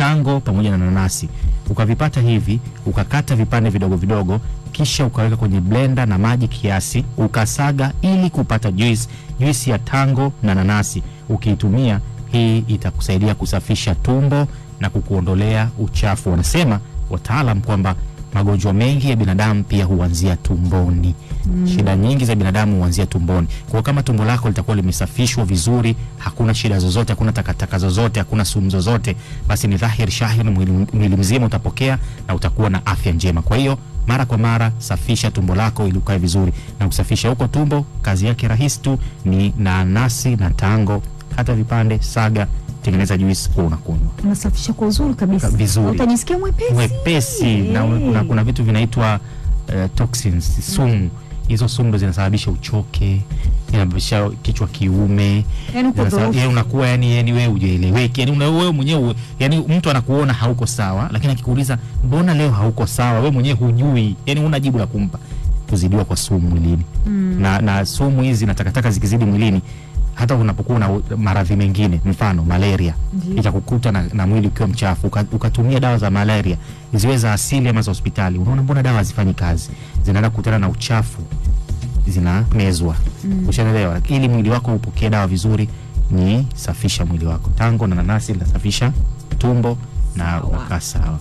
Tango pamoja na nanasi. Ukavipata hivi, ukakata vipande vidogo vidogo, kisha ukaweka kwenye blender na maji kiasi, ukasaga ili kupata juice, juice ya tango na nanasi. Ukiitumia hii itakusaidia kusafisha tumbo na kukuondolea uchafu. Wanasema wataalam kwamba magonjwa mengi ya binadamu pia huanzia tumboni. Shida nyingi za binadamu huanzia tumboni. Kwa kama tumbo lako litakuwa limesafishwa vizuri, hakuna shida zozote, hakuna takataka zozote, hakuna sumu zozote, basi ni dhahiri shahiri mwili mzima utapokea na utakuwa na afya njema. Kwa hiyo mara kwa mara safisha tumbo lako ili ukae vizuri. Na kusafisha huko tumbo, kazi yake rahisi tu ni nanasi na tango, kata vipande, saga, tengeneza juice kwa unakunywa. Unasafisha kwa uzuri kabisa. Vizuri. Utajisikia mwepesi. Mwepesi. Na kuna vitu vinaitwa toxins, sumu. Hizo sumu ndo zinasababisha uchoke, inasababisha kichwa kiume. Yaani unakuwa yani wewe hujieleweki. Yani wewe mwenyewe, yani mtu anakuona hauko sawa, lakini akikuuliza mbona leo hauko sawa, wewe mwenyewe hujui. Yani huna jibu la kumpa. Kuzidiwa kwa sumu mwilini. Na sumu hizi na takataka zikizidi mwilini, hata unapokuwa na maradhi mengine, mfano malaria, itakukuta na mwili ukiwa mchafu, ukatumia dawa za malaria ziwe za asili ama za hospitali, unaona mbona dawa hazifanyi kazi, zinaenda kukutana na uchafu, zinamezwa. Ushaelewa? Ili mwili wako upokee dawa vizuri, ni safisha mwili wako. Tango na nanasi linasafisha tumbo na unakaa sawa.